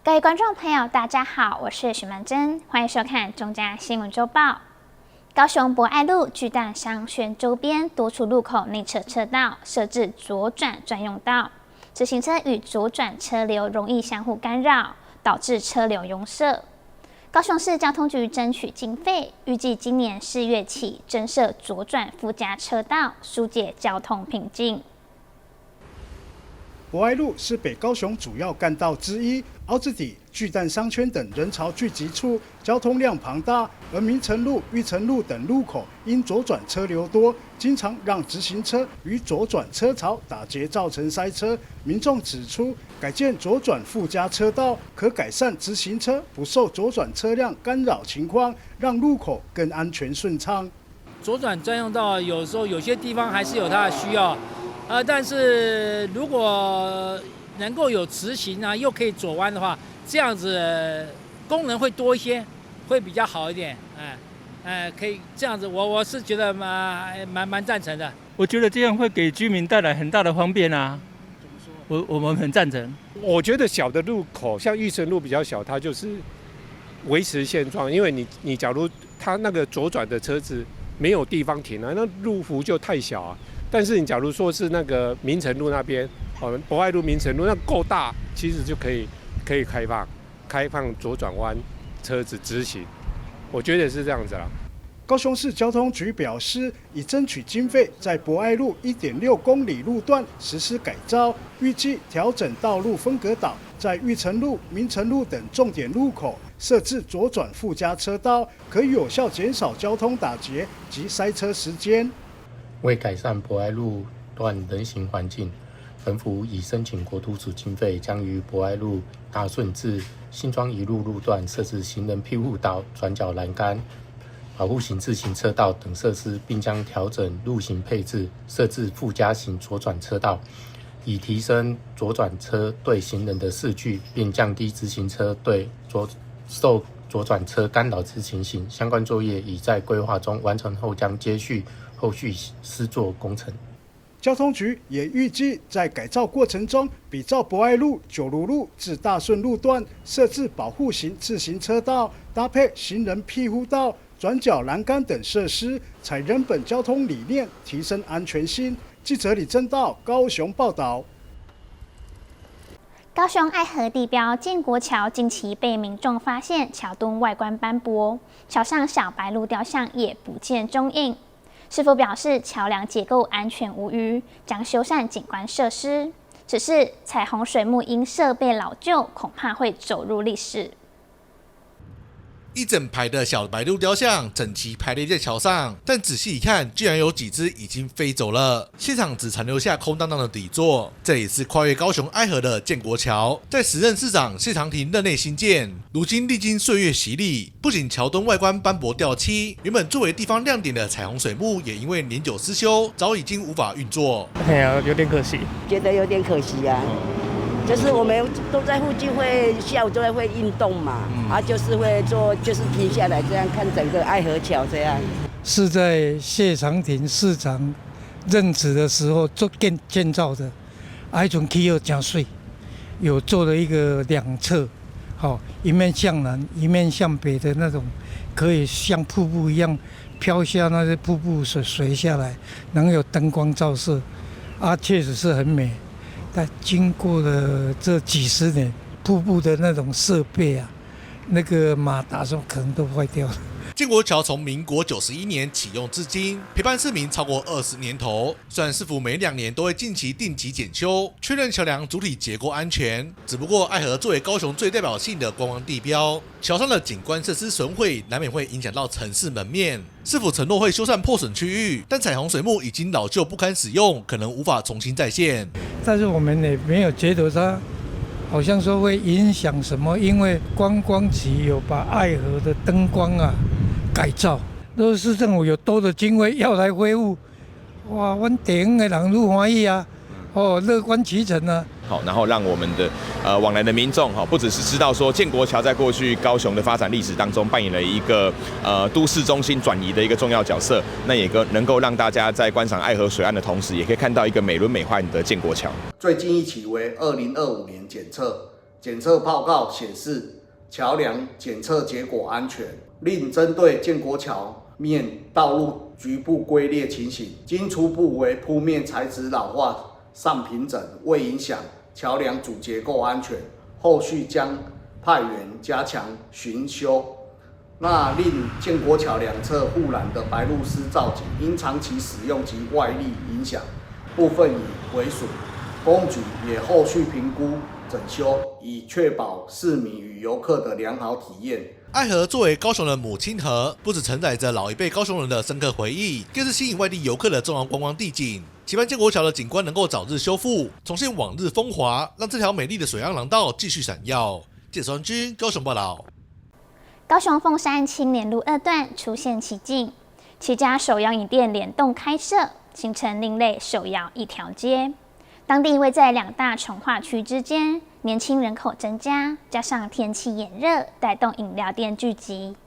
各位觀眾朋友，大家好，我是許曼珍，歡迎收看《中嘉新聞週報》。高雄博愛路巨蛋商圈周邊多處路口內側車道設置左轉專用道，直行車與左轉車流容易相互干擾，導致車流壅塞。高雄市交通局爭取經費，預計今年4月起增設左轉附加車道，紓解交通瓶頸。博愛路是北高雄主要幹道之一，凹子底、巨蛋商圈等人潮聚集處，交通量龐大。而民成路、裕誠路等路口因左轉車流多，經常讓直行車與左轉車潮打結，造成塞車。民眾指出，改建左轉附加車道，可改善直行車不受左轉車輛干擾情況，讓路口更安全順暢。左轉專用道有時候有些地方還是有它的需要。但是如果能夠有直行啊，又可以左彎的話，這樣子功能會多一些，會比較好一點。哎，哎，可以這樣子，我是覺得蠻贊成的。我覺得這樣會給居民帶來很大的方便啊。我們很贊成。我覺得小的路口，像裕誠路比較小，它就是維持現狀，因為你假如它那個左轉的車子沒有地方停啊，那路幅就太小啊。但是你假如說是那個民成路那邊，哦，博愛路、民成路那夠大，其實就可以開放左轉彎車子直行，我覺得是這樣子啦。高雄市交通局表示，已爭取經費，在博愛路1.6公里路段實施改造，預計調整道路分隔島，在裕誠路、民成路等重點路口設置左轉附加車道，可有效減少交通打結及塞車時間。為改善博愛路段人行環境，本府已申請國土署經費，將於博愛路大順至新莊一路路段設置行人庇護島、轉角欄杆、保護型自行車道等設施，並將調整路型配置，設置附加型左轉車道，以提升左轉車對行人的視距，並降低直行車對左受左轉車干擾之情形。相關作業已在規劃中，完成後將接續後續施作工程。交通局也預計在改造過程中，比照博愛路、九如路至大順路段設置保護型自行車道，搭配行人庇護道、轉角欄杆等設施，採人本交通理念，提升安全性。記者李正道高雄報道。高雄愛河地標建國橋近期被民眾發現橋墩外觀斑駁，橋上小白鷺雕像也不見蹤影。市府表示，橋梁結構安全無虞，將修繕景觀設施。只是彩虹水幕因設備老舊，恐怕會走入歷史。一整排的小白鷺雕像整齊排列在橋上，但仔細一看，居然有幾隻已經飛走了，現場只殘留下空蕩蕩的底座。這裡是跨越高雄愛河的建國橋，在時任市長謝長廷任內興建，如今歷經歲月洗禮，不僅橋墩外觀斑駁掉漆，原本作為地方亮點的彩虹水幕也因為年久失修，早已經無法運作。哎呀，有點可惜，覺得有點可惜啊。就是我們都在附近會下午都在會運動嘛，啊，就是會做，就是停下來這樣看整個愛河橋這樣。是在謝長廷市長任職的時候做建造的，彼陣起好誠媠，有做了一個兩側，好，一面向南，一面向北的那種，可以像瀑布一樣飄下那些瀑布水下來，能有燈光照射，啊，確實是很美。但經過了這幾十年，瀑布的那種設備啊，那個馬達什麼可能都壞掉了。建國橋從民國91年啟用至今，陪伴市民超過20年頭。雖然市府每2年都會進行定期檢修，確認橋梁主體結構安全。只不過愛河作為高雄最代表性的觀光地標，橋上的景觀設施損毀，難免會影響到城市門面。市府承諾會修繕破損區域，但彩虹水幕已經老舊不堪使用，可能無法重新再現。但是我們也沒有覺得它好像說會影響什麼，因為觀光局有把愛河的燈光啊改造，如果市政府有多的經費要來恢復，哇，阮地方的人愈歡喜啊，哦，樂觀其成啊。好，然後讓我們的往來的民眾哈，不只是知道說建國橋在過去高雄的發展歷史當中扮演了一個都市中心轉移的一個重要角色，那也能夠讓大家在觀賞愛河水岸的同時，也可以看到一個美輪美奐的建國橋。最近一期為2025年檢測，檢測報告顯示，橋梁檢測結果安全。另針對建國橋面道路局部龜裂情形，經初步為鋪面材質老化尚平整，未影響橋梁主結構安全。後續將派員加強巡修。那另建國橋兩側護欄的白鷺鷥造景，因長期使用及外力影響，部分已毀損，工局也後續評估整修，以確保市民與遊客的良好體驗。愛河作為高雄的母親河，不只承載着老一輩高雄人的深刻回憶，更是吸引外地遊客的重要觀光地景。期盼建國橋的景觀能夠早日修復，重現往日風華，讓這條美麗的水岸廊道繼續閃耀。記者軍高雄報道。高雄鳳山青年路二段出現奇景，七家手搖飲店聯動開設，形成另類手搖一條街。當地位在兩大重劃區之間，年輕人口增加，加上天氣炎熱，帶動飲料店聚集。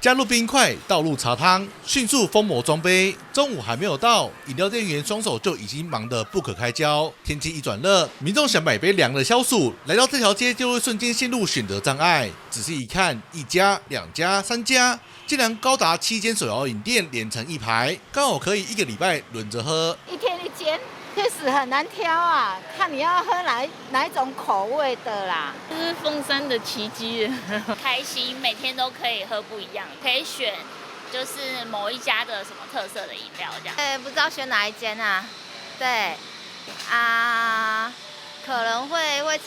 加入冰塊，倒入茶湯，迅速封膜裝杯。中午還沒有到，飲料店員雙手就已經忙得不可開交。天氣一轉熱，民眾想買杯涼的消暑，來到這條街就會瞬間陷入選擇障礙。仔細一看，一家、兩家、三家，竟然高達七間手搖飲店連成一排，剛好可以一個禮拜輪着喝。一天一間，確實很難挑啊，看你要喝哪一種口味的啦。這是鳳山的奇蹟，開心，每天都可以喝不一樣，可以選就是某一家的什麼特色的飲料這樣。欸，不知道選哪一間啊？對，啊，可能會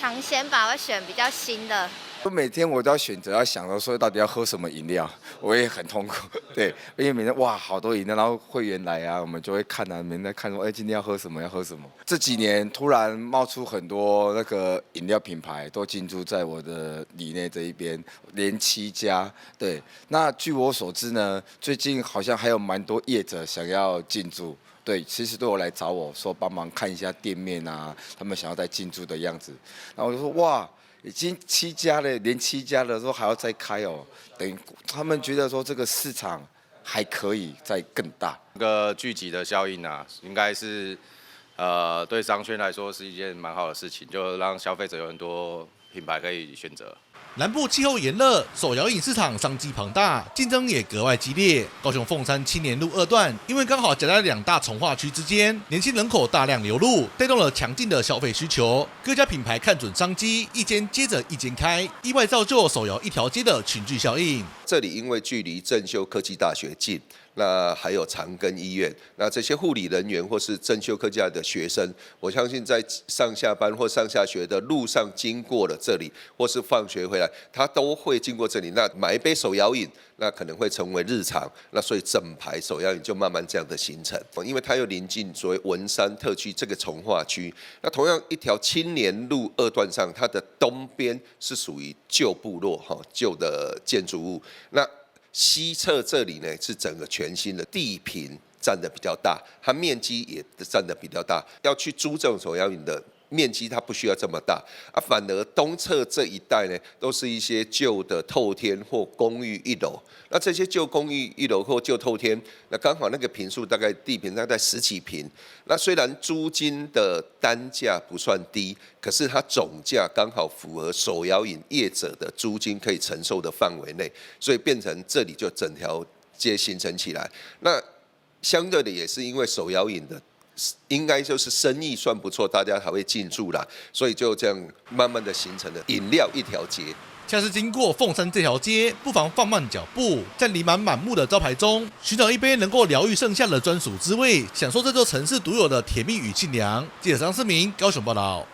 嘗鮮吧，會選比較新的。我每天我都要選擇，要想到說到底要喝什麼飲料，我也很痛苦。對，因為每天哇好多飲料，然後會員來啊，我們就會看啊，每天在看說，哎，今天要喝什麼？要喝什麼？這幾年突然冒出很多那個飲料品牌都進駐在我的里內這一邊，連七家。對，那據我所知呢，最近好像還有蠻多業者想要進駐。對，其實都有來找我說幫忙看一下店面啊，他們想要再進駐的樣子。然後我就說哇。已經七家了，連七家了，說還要再開哦，等於他們覺得說這個市場還可以再更大。這個聚集的效應啊，應該是對商圈來說是一件蠻好的事情，就讓消費者有很多品牌可以選擇。南部氣候炎熱，手搖飲市場商機龐大，競爭也格外激烈。高雄鳳山青年路二段，因為剛好夾在兩大重劃區之間，年輕人口大量流入，帶動了強勁的消費需求。各家品牌看準商機，一間接着一間開，意外造就手搖一條街的群聚效應。這裡因為距離正修科技大學近，那還有長庚醫院，那這些護理人員或是正修科技大學的學生，我相信在上下班或上下學的路上經過了這裡，或是放學回來，他都會經過這裡。那買一杯手搖飲，那可能會成為日常。那所以整排手搖飲就慢慢這樣的形成。因為它又臨近所謂文山特區這個重劃區，那同樣一條青年路二段上，它的東邊是屬於舊部落哈舊的建築物，那西側這裡呢是整個全新的地坪佔得比較大，它面積也佔得比較大。要去租這種手搖飲的面積，它不需要這麼大啊。反而東側這一帶呢，都是一些舊的透天或公寓一樓。那這些舊公寓一樓或舊透天，那剛好那個坪數大概地坪大概十幾坪。那雖然租金的單價不算低，可是它總價剛好符合手搖飲業者的租金可以承受的範圍內，所以變成這裡就整條街形成起來。那相對的也是因為手搖飲的，應該就是生意算不錯，大家才會進駐啦，所以就這樣慢慢的形成了飲料一條街。下次經過鳳山這條街，不妨放慢腳步，在琳琅滿目的招牌中，尋找一杯能夠療癒盛夏的專屬滋味，享受這座城市獨有的甜蜜與清涼。記者張世明高雄報道。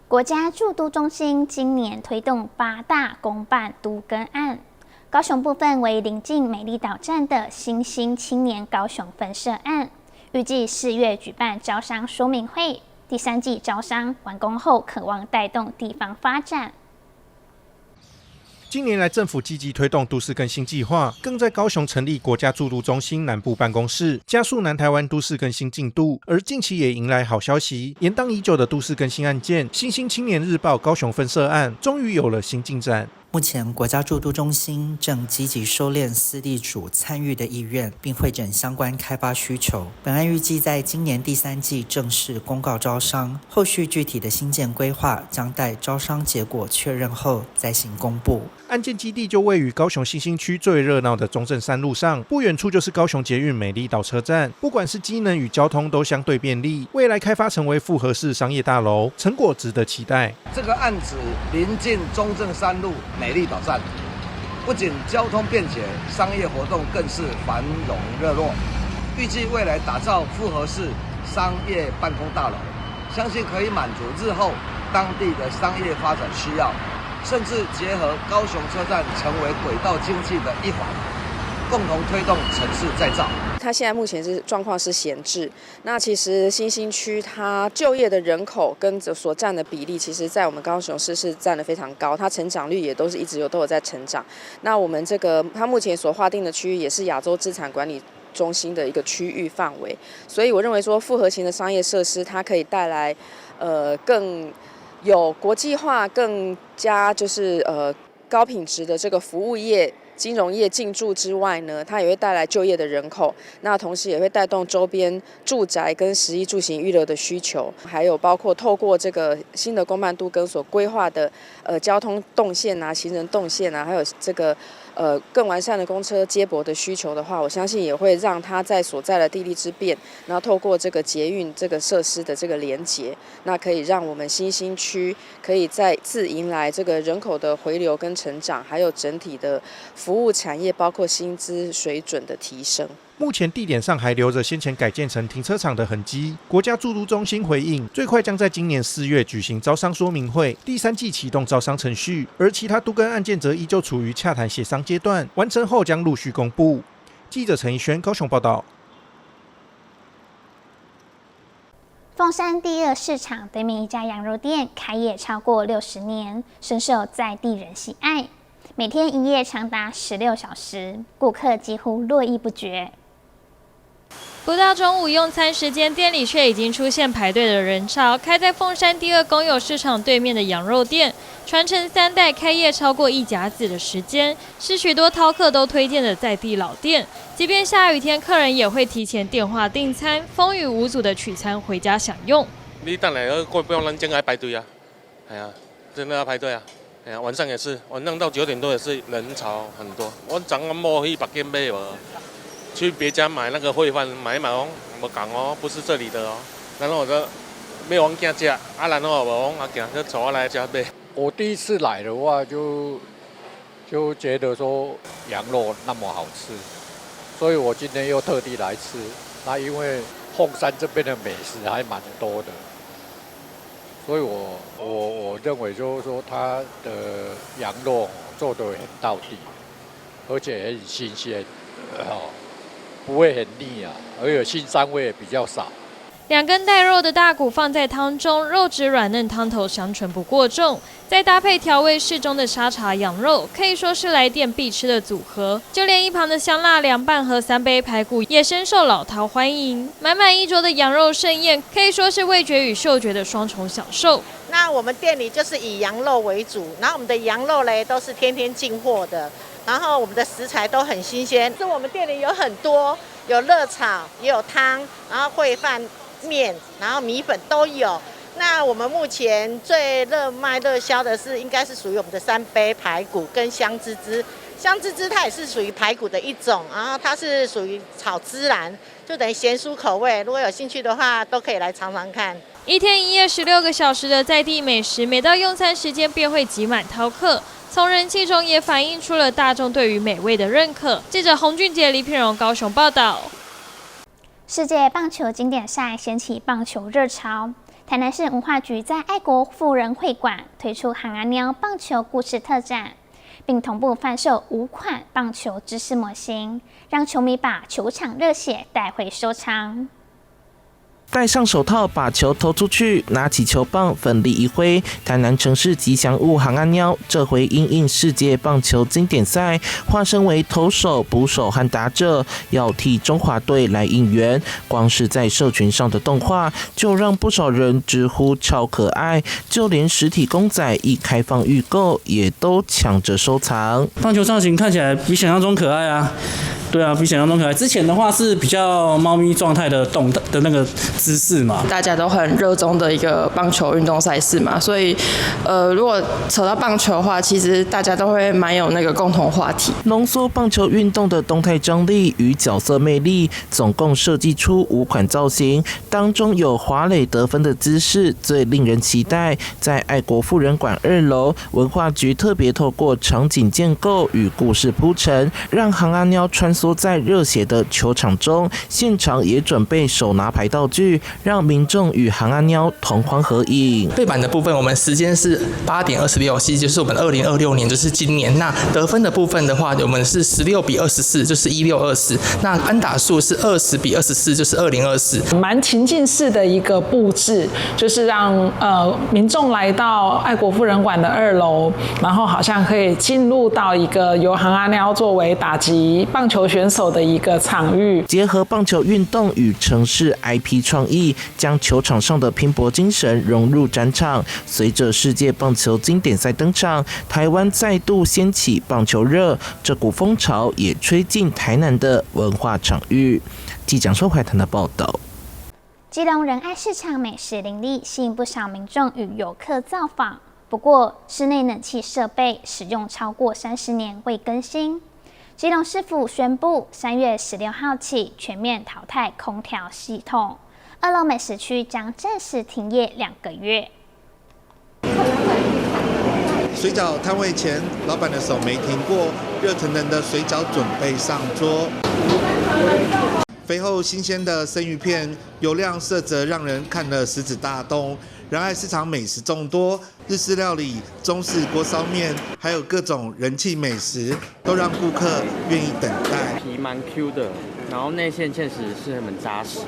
國家住都中心今年推動八大公辦都更案，高雄部分為臨近美麗島站的新興青年高雄分社案，預計4月舉辦招商說明會。第三季招商完工後，可望帶動地方發展。近年來，政府積極推動都市更新計劃，更在高雄成立國家住都中心南部辦公室，加速南台灣都市更新進度。而近期也迎來好消息，延宕已久的都市更新案件——新興青年日報高雄分社案，終於有了新進展。目前，國家住都中心正積極收斂私地主參與的意願，並彙整相關開發需求。本案預計在今年第三季正式公告招商，後續具體的興建規劃將待招商結果確認後再行公布。案件基地就位於高雄新興區最熱鬧的中正三路上，不遠處就是高雄捷運美麗島車站。不管是機能與交通都相對便利，未來開發成為複合式商業大樓，成果值得期待。這個案子臨近中正三路美麗島站，不僅交通便捷，商業活動更是繁榮熱絡。預計未來打造複合式商業辦公大樓，相信可以滿足日後當地的商業發展需要，甚至結合高雄車站成為軌道經濟的一環，共同推動城市再造。它現在目前是狀況是閒置，那其實新興區它就業的人口跟所佔的比例，其實在我們高雄市是佔得非常高，它成長率也都是一直有都有在成長。那我們這個它目前所劃定的區域也是亞洲資產管理中心的一個區域範圍，所以我認為說複合型的商業設施，它可以帶來更有國際化、更加就是高品質的這個服務業。金融業進駐之外呢，它也會帶來就業的人口，那同時也會帶動周邊住宅跟食衣住行娛樂的需求，還有包括透過這個新的公辦都更所規劃的交通動線啊、行人動線啊，還有這個更完善的公車接駁的需求的話，我相信也會讓它在所在的地利之便，然後透過這個捷運這個設施的這個連結，那可以讓我們新興區可以再次迎來這個人口的回流跟成長，還有整體的服務產業包括薪資水準的提升。目前地點上還留着先前改建成停車場的痕跡。國家住都中心回應，最快將在今年4月舉行招商說明會，第三季啟動招商程序。而其他都更案件則依舊處於洽談協商階段，完成後將陸續公布。記者陳奕軒高雄報道。鳳山第二市場對面一家羊肉店開業超過60年，深受在地人喜愛。每天營業長達16小時，顧客幾乎絡繹不絕。不到中午用餐時間，店裡卻已經出現排隊的人潮。開在鳳山第二公有市場對面的羊肉店，傳承三代，開業超過一甲子的時間，是許多饕客都推薦的在地老店。即便下雨天，客人也會提前電話訂餐，風雨無阻的取餐回家享用。你等來過不用咱正愛排隊啊，係啊，真的要排隊啊。哎呀，晚上也是，晚上到9點多也是人潮很多。我昨昏無去別間買無，去別家買那個燴飯買一買哦，無仝哦，不是這裡的哦。然後我就買阮囝食，啊，然後無阮阿囝就走來遮買。我第一次來的話就覺得說羊肉那麼好吃，所以我今天又特地來吃。那因為鳳山這邊的美食還蠻多的。所以我認為就是說，他的羊肉做得很道地，而且很新鮮，哦，不會很膩啊，而且腥膻味也比較少。兩根帶肉的大骨放在湯中，肉質軟嫩，湯頭香醇不過重，再搭配調味適中的沙茶羊肉，可以說是來店必吃的組合。就連一旁的香辣涼拌和三杯排骨也深受老饕歡迎。滿滿一桌的羊肉盛宴，可以說是味覺與嗅覺的雙重享受。那我們店裡就是以羊肉為主，然後我們的羊肉嘞都是天天進貨的，然後我們的食材都很新鮮。這我們店裡有很多，有熱炒，也有湯，然後燴飯。麵，然後米粉都有。那我們目前最熱賣熱銷的是，應該是屬於我們的三杯排骨跟香滋滋。香滋滋它也是屬於排骨的一種，然後它是屬於炒孜然，就等於鹹酥口味。如果有興趣的話，都可以來嘗嘗看。一天營業16個小時的在地美食，每到用餐時間便會擠滿饕客。從人氣中也反映出了大眾對於美味的認可。記者洪俊杰、李品榮高雄報道。世界棒球經典賽掀起棒球熱潮，台南市文化局在愛國婦人會館推出烘仔貓棒球故事特展，並同步販售五款棒球知識模型，讓球迷把球場熱血帶回收藏。戴上手套把球投出去，拿起球棒奋力一挥。台南城市吉祥物尪仔猫，这回因应世界棒球经典赛，化身为投手、捕手和打者，要替中华队来应援。光是在社群上的动画，就让不少人直呼超可爱。就连实体公仔一开放预购，也都抢着收藏。棒球造型看起来比想象中可爱啊！对啊，比想象中可爱。之前的话是比较猫咪状态的动的那个姿势嘛。大家都很热衷的一个棒球运动赛事嘛，所以，如果扯到棒球的话，其实大家都会蛮有那个共同话题。浓缩棒球运动的动态张力与角色魅力，总共设计出五款造型，当中有滑垒得分的姿势最令人期待。在爱国妇人馆二楼，文化局特别透过场景建构与故事铺陈，让尪仔猫穿梭在热血的球场中，现场也准备手拿牌道具，让民众与尪仔猫同框合影。背板的部分，我们时间是8点26，其实就是我们2026年，就是今年。那得分的部分的话，我们是16比24，就是1624。那安打数是20比24，就是2024。蛮情境式的一个布置，就是让民众来到爱国妇人馆的二楼，然后好像可以进入到一个由尪仔猫作为打击棒球选手的一个场域。结合棒球运动与城市 IP 创意，将球场上的拼搏精神融入展场。随着世界棒球经典赛登场，台湾再度掀起棒球热，这股风潮也吹进台南的文化场域。记者蒋怀谈的报道。基隆仁爱市场美食林立，吸引不少民众与游客造访。不过，室内冷气设备使用超过30年未更新。基隆市府宣布，3月16号起全面淘汰空调系统，二楼美食区将暂时停业2个月。水饺摊位前，老板的手没停过，热腾腾的水饺准备上桌。肥厚新鲜的生鱼片，油亮色泽让人看了食指大动。仁爱市场美食众多，日式料理、中式锅烧面，还有各种人气美食，都让顾客愿意等待。皮蛮 Q 的，然后内馅确实是很扎实。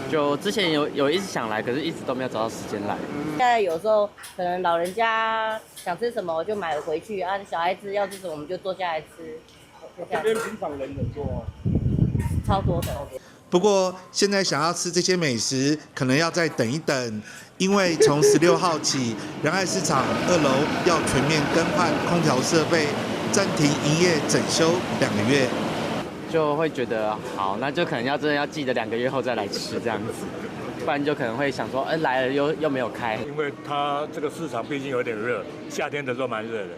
就之前有一直想来，可是一直都没有找到时间来。现在有时候可能老人家想吃什么，就买了回去啊；小孩子要吃什么，我们就坐下来吃。这边平常人很多哦。超多的。不过现在想要吃这些美食，可能要再等一等，因为从十六号起，仁爱市场二楼要全面更换空调设备，暂停营业整修两个月。就会觉得好，那就可能要真的要记得2个月后再来吃这样子，不然就可能会想说，哎，来了又没有开。因为它这个市场毕竟有点热，夏天的时候蛮热的，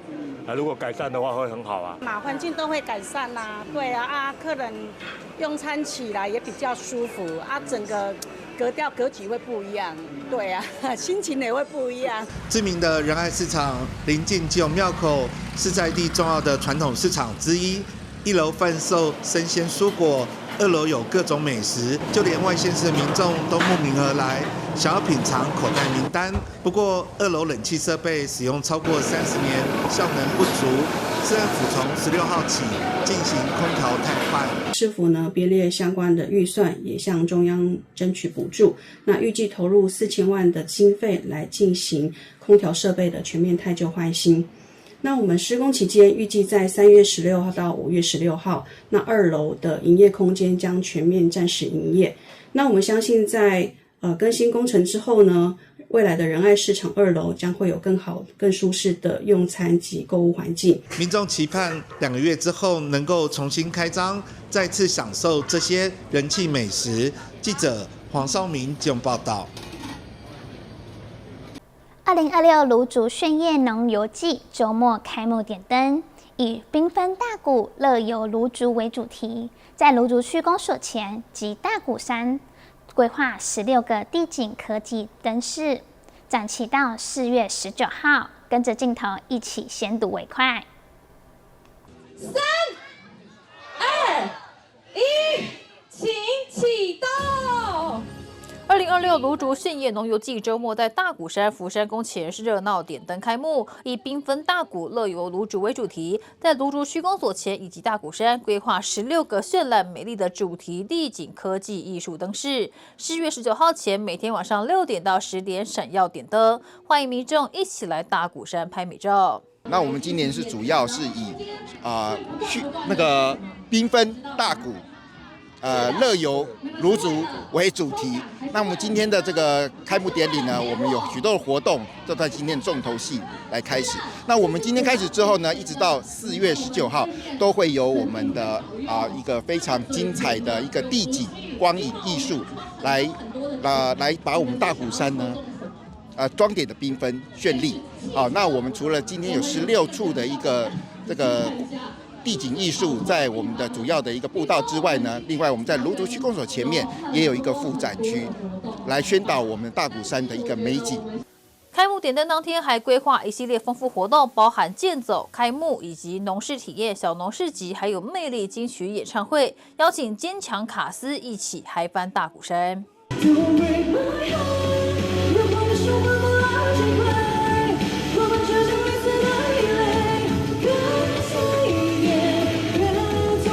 啊，如果改善的话会很好啊。嘛，环境都会改善啦，对啊，啊，客人用餐起来也比较舒服啊，整个格调格局会不一样，对啊，心情也会不一样。知名的仁爱市场临近基隆庙口，是在地重要的传统市场之一。一楼贩售生鲜蔬果，二楼有各种美食，就连外县市的民众都慕名而来，想要品尝口袋名单。不过，二楼冷气设备使用超过30年，效能不足，市政府从十六号起进行空调汰换。市府呢编列相关的预算，也向中央争取补助。那预计投入4000万的经费来进行空调设备的全面汰旧换新。那我们施工期间预计在3月16号到5月16号，那二楼的营业空间将全面暂时营业。那我们相信在更新工程之后呢，未来的仁爱市场二楼将会有更好、更舒适的用餐及购物环境。民众期盼2个月之后能够重新开张，再次享受这些人气美食。记者黄少明综报道。2026芦竹炫夜农游季周末开幕点灯，以缤纷大谷乐游芦竹为主题，在芦竹区公所前及大鼓山规划16个地景科技灯饰，展期到4月19号，跟着镜头一起先睹为快。三、二、一，请启动。二零二2026芦竹炫豔农游季周末在大鼓山福山宫前是热闹点灯开幕，以缤纷大鼓乐游芦竹为主题，在芦竹区公所前以及大鼓山规划16个绚烂美丽的主题地景科技艺术灯饰。4月19号前，每天晚上6点到10点闪耀点灯，欢迎民众一起来大鼓山拍美照。那我们今年是主要是以去那个缤纷大鼓，乐游芦竹为主题。那我们今天的这个开幕典礼呢，我们有许多的活动都在今天的重头戏来开始。那我们今天开始之后呢，一直到4月19号，都会有我们的一个非常精彩的一个地景光影艺术，来把我们大鼓山呢，装点的缤纷绚丽。好，那我们除了今天有16处的一个这个地景艺术在我们的主要的一个步道之外呢，另外我们在芦竹区公所前面也有一个副展区，来宣导我们大鼓山的一个美景。开幕点灯当天还规划一系列丰富活动，包含健走、开幕以及农事体验、小农市集，还有魅力金曲演唱会，邀请坚强卡司一起嗨翻大鼓山。 Don't break my heart，如果你说换不来机会，我們之間彼此的依賴，乾脆一點，別重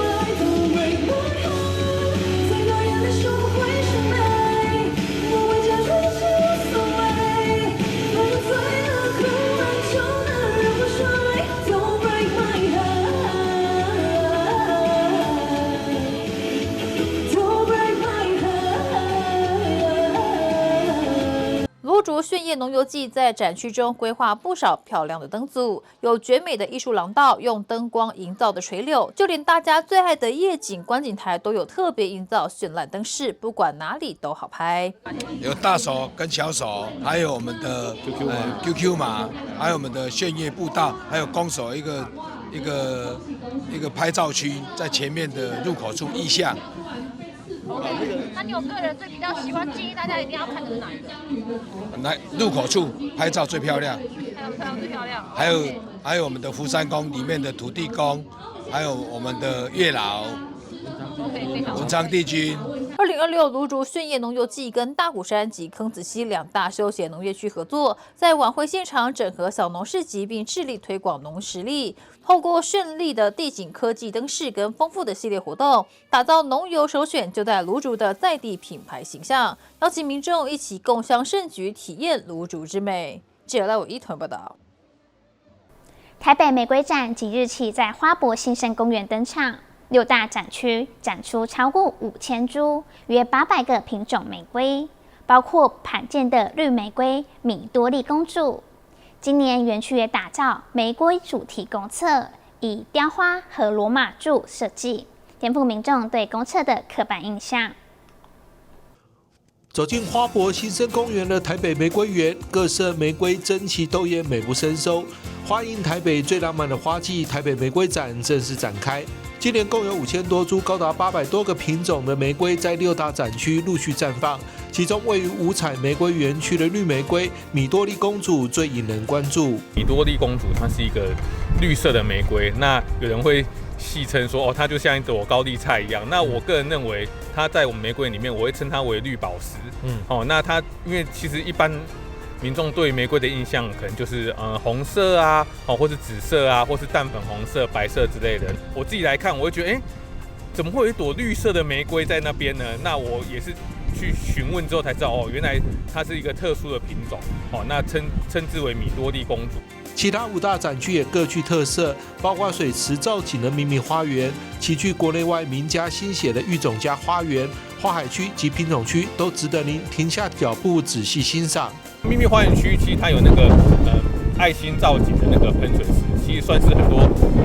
來。Don't break my heart，再多眼淚收不回是美，我會假裝一切無所謂，反正醉了哭完就能忍不睡。Don't break my heart，Don't break my heart。芦竹炫豔农游季在展区中规划不少漂亮的灯组，有绝美的艺术廊道，用灯光营造的垂柳，就连大家最爱的夜景观景台都有特别营造绚烂灯饰，不管哪里都好拍。有大手跟小手，还有我們的 QQ 馬，還有我們的炫豔步道，還有公所一個拍照區，在前面的入口處意象。 OK，那你有個人最比較喜歡建議大家一定要看的是哪一個？來入口處拍照最漂亮。還有漂亮最漂亮。還有我們的福山宮裡面的土地公，還有我們的月老、文昌帝君。 2026芦竹炫豔農遊季跟大鼓山及坑子溪兩大休閒農業區合作，在晚會現場整合小農市集，並致力推廣農實力。透過絢麗的地景科技燈飾跟豐富的系列活動，打造農遊首選就在蘆竹的在地品牌形象，邀請民眾一起共襄盛舉，體驗蘆竹之美。記者賴偉一團報道。台北玫瑰展即日起在花博新生公園登場。六大展區展出超過5000株，約800個品種玫瑰，包括罕見的綠玫瑰米多利公主。今年園區也打造玫瑰主題公廁，以雕花和羅馬柱設計，顛覆民眾對公廁的刻板印象。走進花博新生公園的台北玫瑰園，各色玫瑰爭奇鬥豔，美不勝收。歡迎台北最浪漫的花季——台北玫瑰展正式展開。今年共有5000多株、高達800多個品種的玫瑰在六大展區陸續綻放。其中位於五彩玫瑰園區的綠玫瑰米多利公主最引人關注。米多利公主它是一個綠色的玫瑰，那有人會戲稱說哦，它就像一朵高麗菜一樣。那我個人認為，它在我們玫瑰裡面，我會稱它為綠寶石。哦，那它因為其實一般民眾對玫瑰的印象可能就是紅色啊，哦或是紫色啊，或是淡粉紅色、白色之類的。我自己來看，我會覺得，哎，怎麼會有一朵綠色的玫瑰在那邊呢？那我也是去詢問之後才知道，哦，原來它是一個特殊的品種，哦，那稱之為米多利公主。其他五大展區也各具特色，包括水池造景的秘密花園，齊聚國內外名家心血的育種家花園、花海區及品種區，都值得您停下腳步仔細欣賞。秘密花園區其實它有那個愛心造景的那個噴水池，其實算是很多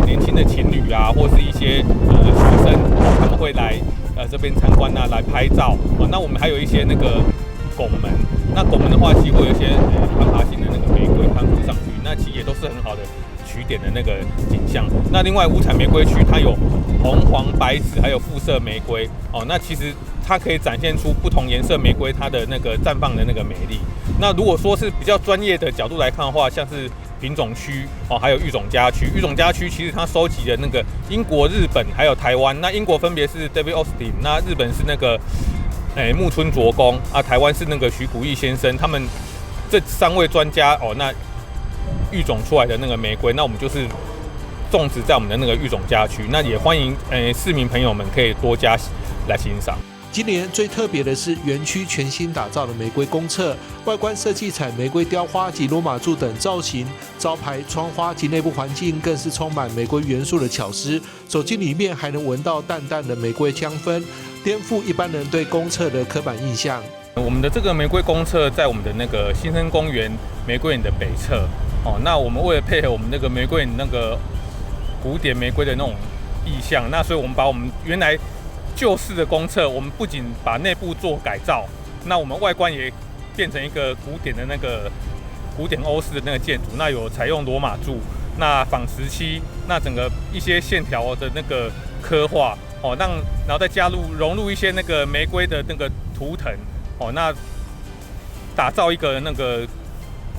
年輕的情侶啊，或是一些學生，他們會來這邊參觀啊，來拍照。哦，那我們還有一些那個拱門，那拱門的話，其實會有一些攀爬性的那個玫瑰攀附上去，那其實也都是很好的取點的那個景象。那另外五彩玫瑰區，它有紅黃白紫，還有復色玫瑰。哦，那其實它可以展現出不同顏色玫瑰它的那個綻放的那個美麗。那如果說是比較專業的角度來看的話，像是品種區哦，還有育種家區。育種家區其實它收集的那個英國、日本還有台灣。那英國分別是 David Austin，那日本是那個木村卓公啊，台湾是那个徐古义先生，他们这三位专家哦，那育种出来的那个玫瑰，那我们就是种植在我们的那个育种家区，那也欢迎市民朋友们可以多加来欣赏。今年最特别的是园区全新打造的玫瑰公厕，外观设计采玫瑰雕花及罗马柱等造型，招牌、窗花及内部环境更是充满玫瑰元素的巧思。走进里面还能闻到淡淡的玫瑰香氛，颠覆一般人对公厕的刻板印象。我们的这个玫瑰公厕在我们的那个新生公园玫瑰园的北侧哦。那我们为了配合我们那个玫瑰园那个古典玫瑰的那种意象，那所以我们把我们原来旧式的公厕，我们不仅把内部做改造，那我们外观也变成一个古典的那个古典欧式的那个建筑。那有采用罗马柱，那仿石漆，那整个一些线条的那个刻画哦，让然后再加入融入一些那个玫瑰的那个图腾哦，那打造一个那个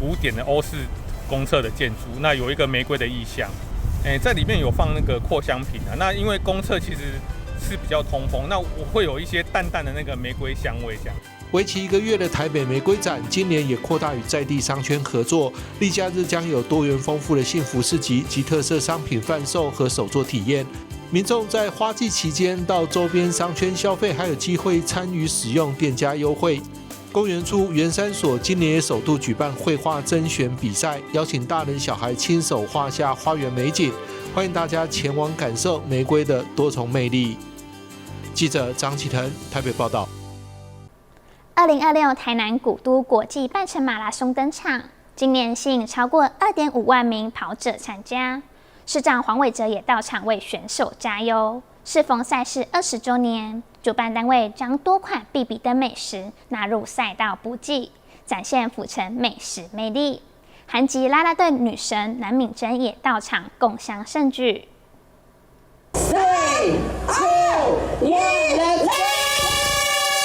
古典的欧式公厕的建筑，那有一个玫瑰的意象。在里面有放那个扩香瓶啊。那因为公厕其实是比较通风，那我会有一些淡淡的那个玫瑰香味这样。为期一个月的台北玫瑰展，今年也扩大与在地商圈合作，例假日将有多元丰富的幸福市集及特色商品贩售和手作体验。民众在花季期间到周边商圈消费，还有机会参与使用店家优惠。公园处圆山所今年也首度举办绘画甄选比赛，邀请大人小孩亲手画下花园美景，欢迎大家前往感受玫瑰的多重魅力。记者张启腾台北报道。2026台南古都国际半程马拉松登场，今年吸引超过2.5万名跑者参加。市长黄伟哲也到场为选手加油。适逢赛事20周年，主办单位将多款必比登美食纳入赛道补给，展现府城美食魅力。韩籍啦啦队女神南敏珍也到场共襄盛举。 Three, two, one, let's go!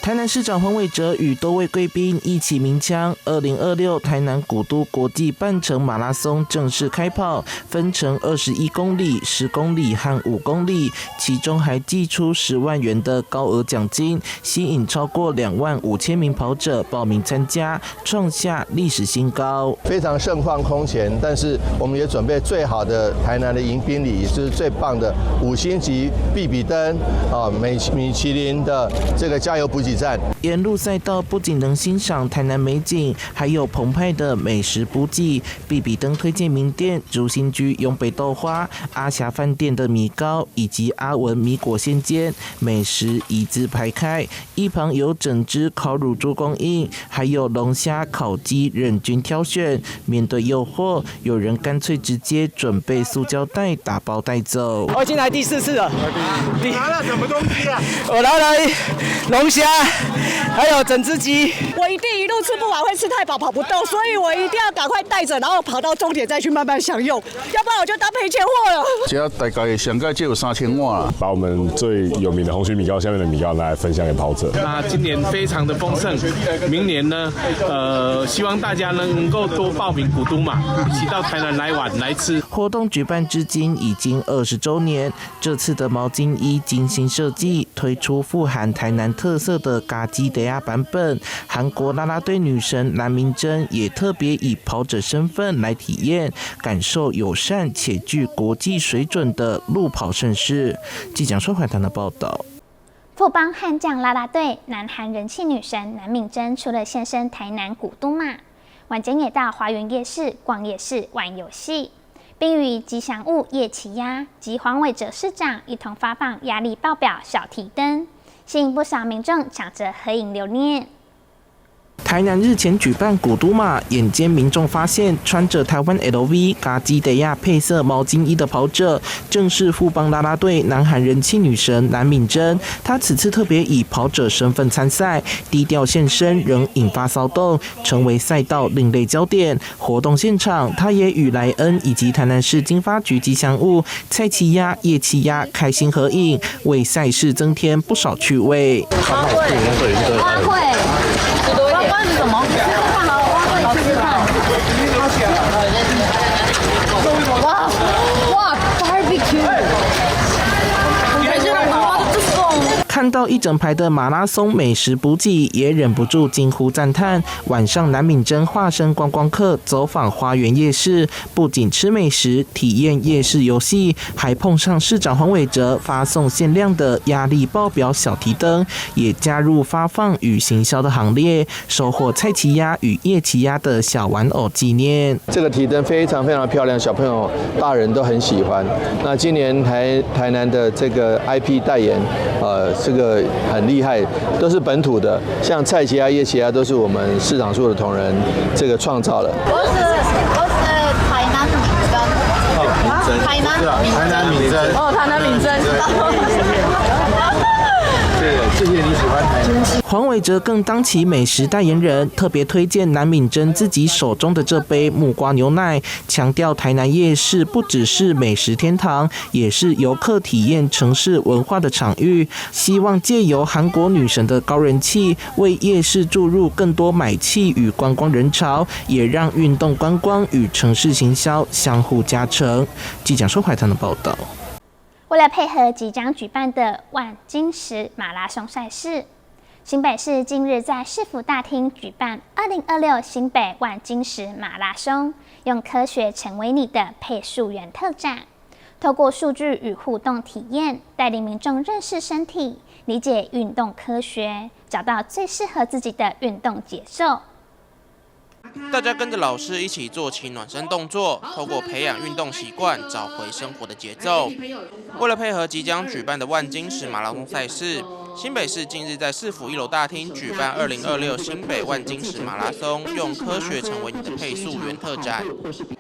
台南市长黄伟哲与多位贵宾一起鸣枪，2026台南古都国际半程马拉松正式开跑，分成21公里、10公里和5公里，其中还祭出10万元的高额奖金，吸引超过2.5万名跑者报名参加，创下历史新高。非常盛况空前，但是我们也准备最好的台南的迎宾礼，是最棒的五星级必比登啊，米其林的这个加油补给站。沿路赛道不仅能欣赏台南美景，还有澎湃的美食补给。必比登推荐名店如新居永北豆花、阿霞饭店的米糕以及阿文米果现煎，美食一字排开。一旁有整只烤乳猪供应，还有龙虾、烤鸡任君挑选。面对诱惑，有人干脆直接准备塑胶袋打包带走。我已经来第四次了。你拿了什么东西啊？我拿了龙虾。还有整只鸡。我一定一路吃不完，会吃太饱跑不动，所以我一定要赶快带着，然后跑到终点再去慢慢享用，要不然我就当赔钱货了。这大概上盖就有3000碗啦。把我们最有名的红曲米糕下面的米糕拿来分享给跑者。那今年非常的丰盛，明年呢，希望大家能够多报名古都马，一起到台南来玩来吃。活动举办至今已经20周年，这次的毛巾衣精心设计，推出富含台南特色的咖喱袋仔版本。韩国啦啦队女神南明珍也特别以跑者身份来体验，感受友善且具国际水准的路跑盛事。记者说怀谈的报道。富邦悍将啦啦队南韩人气女神南敏珍，除了现身台南古都马，晚间也到华园夜市逛夜市玩游戏，并与吉祥物叶奇鸭及黄伟哲市长一同发放压力爆表小提灯，吸引不少民众抢着合影留念。台南日前举办古都马，眼尖民众发现穿着台湾 LV 咖喱袋仔配色毛巾衣的跑者，正是富邦啦啦队南韩人气女神南敏珍。她此次特别以跑者身份参赛，低调现身，仍引发骚动，成为赛道另类焦点。活动现场，她也与莱恩以及台南市经发局吉祥物菜奇鸭、叶奇鸭开心合影，为赛事增添不少趣味。花卉，花卉。花是什么？好，吃吃看。哇哇，barbecue！看到一整排的馬拉松美食補給，也忍不住驚呼讚嘆。晚上，南敏珍化身觀光客走訪花園夜市，不僅吃美食、體驗夜市遊戲，還碰上市長黃偉哲發送限量的壓力爆表小提燈，也加入發放與行銷的行列，收穫蔡奇亞與葉奇亞的小玩偶紀念。這個提燈非常非常漂亮，小朋友、大人都很喜歡。那今年台南的這個 IP 代言，這個很厲害，都是本土的，像蔡奇亞、葉奇亞都是我們市長處的同仁這個創造的。我是台南敏珍，台南台南敏珍，哦，台南敏珍。對，謝謝你喜歡台南。黃偉哲更當起美食代言人，特別推薦南敏珍自己手中的這杯木瓜牛奶，強調台南夜市不只是美食天堂，也是遊客體驗城市文化的場域。希望借由韓國女神的高人氣，為夜市注入更多買氣與觀光人潮，也讓運動觀光與城市行銷相互加成。記者收懷騰的報道。為了配合即將舉辦的萬金石馬拉松賽事，新北市近日在市府大廳舉辦2026新北萬金石馬拉松，用科學成為你的配速員特展，透過數據與互動體驗，帶領民眾認識身體，理解運動科學，找到最適合自己的運動節奏。大家跟着老師一起做起暖身動作，透過培養運動習慣，找回生活的節奏。為了配合即將舉辦的萬金石馬拉松賽事，新北市近日在市府一樓大廳舉辦2026新北萬金石馬拉松，用科學成為你的配速員特展，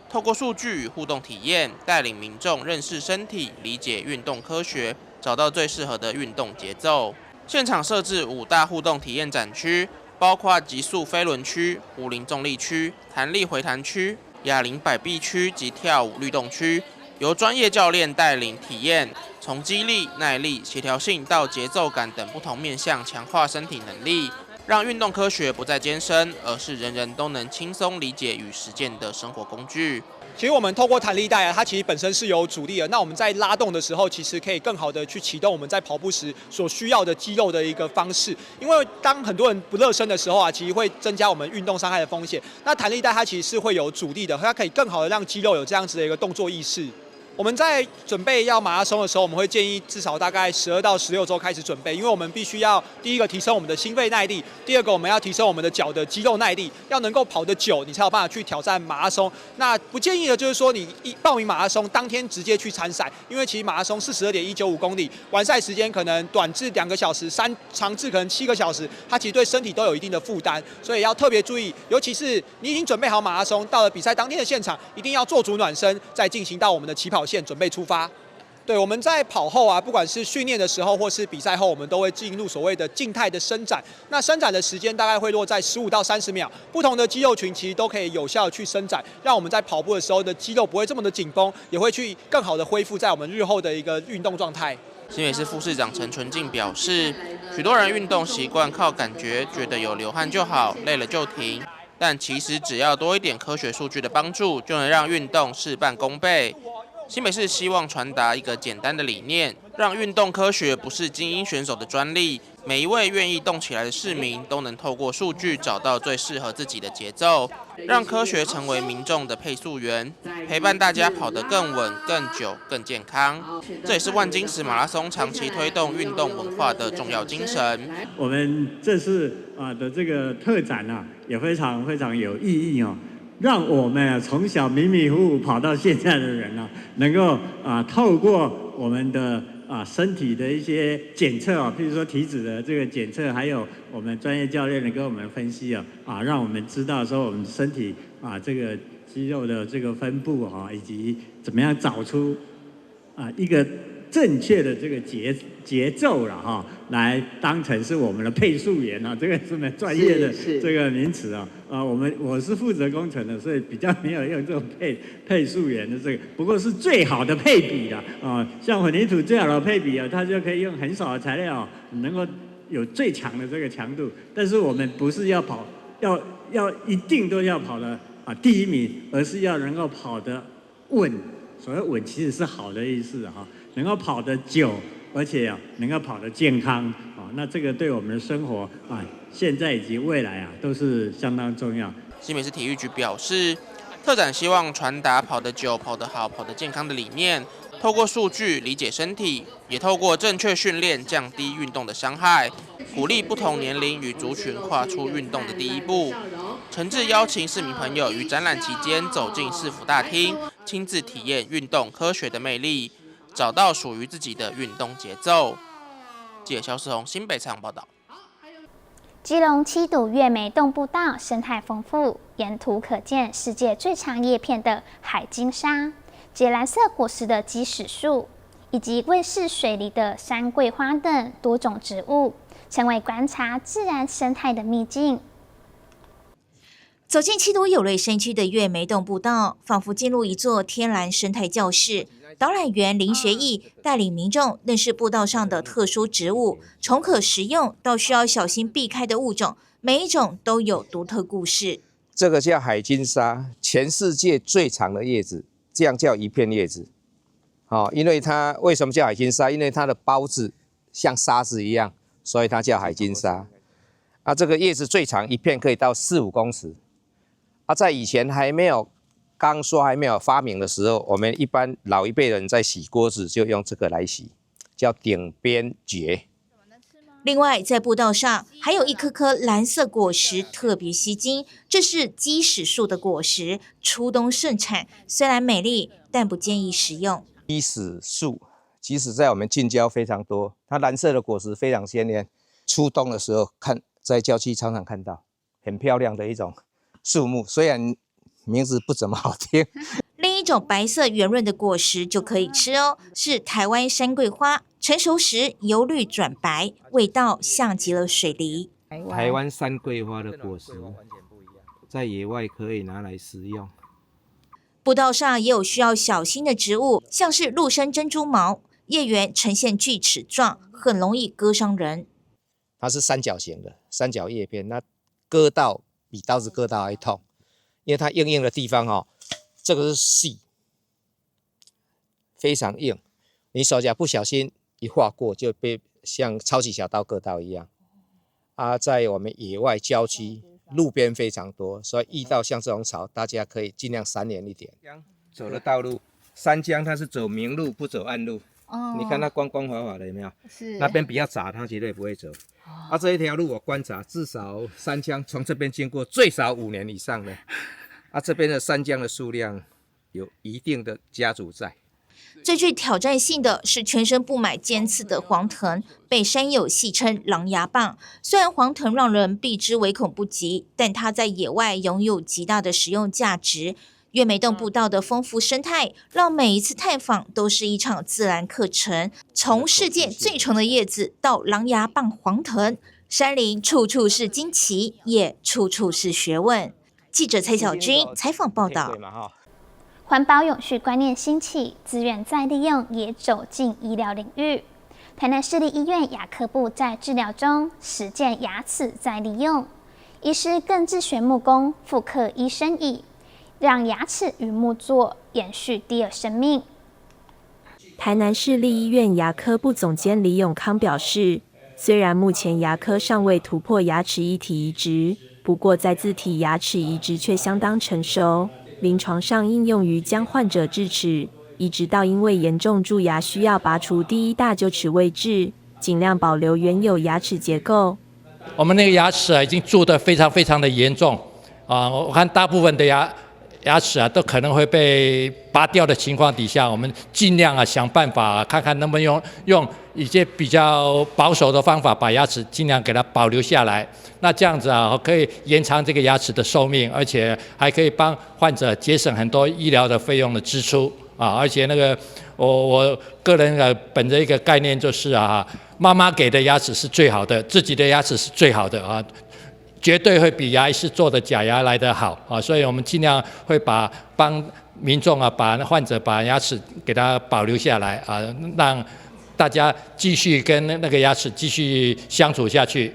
透過數據與互動體驗，帶領民眾認識身體，理解運動科學，找到最適合的運動節奏。現場設置5大互動體驗展區。包括極速飛輪區、壺鈴重力區、彈力回彈區、啞鈴擺臂區及跳舞律動區，由專業教練帶領體驗，從肌力、耐力、協調性到節奏感等不同面向強化身體能力，讓運動科學不再艱深，而是人人都能輕鬆理解與實踐的生活工具。其實我們透過彈力帶啊，它其實本身是有阻力的。那我們在拉動的時候，其實可以更好的去啟動我們在跑步時所需要的肌肉的一個方式。因為當很多人不熱身的時候啊，其實會增加我們運動傷害的風險。那彈力帶它其實是會有阻力的，它可以更好的讓肌肉有這樣子的一個動作意識。我們在準備要馬拉松的時候，我們會建議至少大概12到16週開始準備，因為我們必須要第一個提升我們的心肺耐力，第二個我們要提升我們的腳的肌肉耐力，要能夠跑得久，你才有辦法去挑戰馬拉松。那不建議的就是說你一報名馬拉松當天直接去參賽，因為其實馬拉松42.195公里，完賽時間可能短至2個小時，長至可能7個小時，它其實對身體都有一定的負擔，所以要特別注意，尤其是你已經準備好馬拉松，到了比賽當天的現場，一定要做足暖身，再進行到我們的起跑線準備出發。對，我們在跑後啊，不管是訓練的時候或是比賽後，我們都會進入所謂的靜態的伸展。那伸展的時間大概會落在15到30秒。不同的肌肉群其實都可以有效去伸展，讓我們在跑步的時候的肌肉不會這麼的緊繃，也會去更好的恢復在我們日後的一個運動狀態。新北市副市長陳純進表示，許多人運動習慣靠感覺，覺得有流汗就好，累了就停。但其實只要多一點科學數據的幫助，就能讓運動事半功倍。新北市希望傳達一個簡單的理念，讓運動科學不是精英選手的專利，每一位願意動起來的市民都能透過數據找到最適合自己的節奏，讓科學成為民眾的配速員，陪伴大家跑得更穩、更久、更健康。這也是萬金石馬拉松長期推動運動文化的重要精神。我們這次的這個特展啊，也非常非常有意義哦。讓我們從小迷迷糊糊跑到現在的人啊，能夠透過我們的身體的一些檢測啊，譬如說體脂的這個檢測，還有我們專業教練的跟我們分析啊，讓我們知道說我們身體這個肌肉的這個分布啊，以及怎麼樣找出一個正確的這個節奏了哈，來當成是我們的配速員啊，這個是蠻專業的這個名詞啊。我是負責工程的，所以比較沒有用這種配速員的這個，不過是最好的配比了啊。像混凝土最好的配比啊，它就可以用很少的材料，能夠有最強的這個強度。但是我們不是要跑，要一定都要跑的第一名，而是要能夠跑得穩。所謂穩其實是好的意思哈，能夠跑得久，而且能夠跑得健康。那這個對我們的生活啊，現在以及未來啊，都是相當重要。新北市體育局表示，特展希望傳達跑得久、跑得好、跑得健康的理念，透過數據理解身體，也透過正確訓練降低運動的傷害，鼓勵不同年齡與族群跨出運動的第一步。誠摯邀請市民朋友於展覽期間走進市府大廳，親自體驗運動科學的魅力，找到屬於自己的運動節奏。記者蕭世宏新北場報道。基隆七堵月眉洞步道生態豐富，沿途可見世界最長葉片的海金沙、結藍色果實的雞屎樹，以及溫室水梨的山桂花等多種植物，成為觀察自然生態的秘境。走進七堵有瑞山區的月眉洞步道，仿佛進入一座天然生態教室。導覽員林學義帶領民眾認識步道上的特殊植物，從可食用到需要小心避開的物種，每一種都有獨特故事。這個叫海金沙，全世界最長的葉子，這樣叫一片葉子。哦，因為它為什麼叫海金沙？因為它的孢子像沙子一樣，所以它叫海金沙。啊，這個葉子最長一片可以到4、5公尺。啊，在以前還沒有鋼刷還沒有發明的時候，我們一般老一輩人在洗鍋子就用這個來洗，叫頂邊蕨。另外，在步道上還有一顆顆藍色果實特別吸睛，這是雞屎樹的果實，初冬盛產，雖然美麗，但不建議食用。雞屎樹其實在我們近郊非常多，它藍色的果實非常鮮豔，初冬的時候看在郊區常常看到，很漂亮的一種樹木，雖然名字不怎麼好聽。另一種白色圓潤的果實就可以吃哦，是台灣山桂花，成熟時由綠轉白，味道像極了水梨。台灣山桂花的果實在野外可以拿來食用。步道上也有需要小心的植物，像是陸生珍珠毛，葉緣呈現鋸齒狀，很容易割傷人。它是三角形的三角葉片，那割到比刀子割到還痛，因為它硬硬的地方哦，這個是細，非常硬，你手腳不小心一劃過，就被像超級小刀割到一樣。啊，在我們野外郊區路邊非常多，所以遇到像這種草，大家可以盡量閃遠一點。走的道路，山羌它是走明路不走暗路。哦，你看它光光滑滑的，有沒有？是。那邊比較雜，它絕對不會走。啊，這一條路我觀察，至少山羌從這邊經過最少5年以上的。啊，這邊的山羌的數量有一定的家族在。最具挑戰性的是全身布滿尖刺的黃藤，被山友戲稱“狼牙棒”。雖然黃藤讓人避之唯恐不及，但它在野外擁有極大的實用價值。月眉洞步道的豐富生態，讓每一次探訪都是一場自然課程。從世界最長的葉子到狼牙棒黃藤，山林處處是驚奇，也處處是學問。記者蔡小軍採訪報道。環保永續觀念興起，資源再利用也走進醫療領域。台南市立醫院牙科部在治療中實踐牙齒再利用，醫師更自學木工，復刻醫生椅，讓牙齒與木作延續第二生命。台南市立醫院牙科部總監李永康表示，雖然目前牙科尚未突破牙齒異體移植，不過在自體牙齒移植卻相當成熟。臨床上應用於將患者智齒移植到因為嚴重蛀牙需要拔除第一大臼齒位置，盡量保留原有牙齒結構。我們那個牙齒啊，已經蛀得非常非常的嚴重啊！我看大部分的牙齒啊，都可能會被拔掉的情況底下，我們盡量啊想辦法，看看能不能用一些比較保守的方法，把牙齒盡量給它保留下來。那這樣子啊，可以延長這個牙齒的壽命，而且還可以幫患者節省很多醫療的費用的支出啊！而且那個我個人啊，本着一個概念就是啊，媽媽給的牙齒是最好的，自己的牙齒是最好的啊。絕對會比牙醫師做的假牙來得好啊，所以我們盡量會把幫民眾啊，把患者把牙齒給他保留下來啊，讓大家繼續跟那個牙齒繼續相處下去。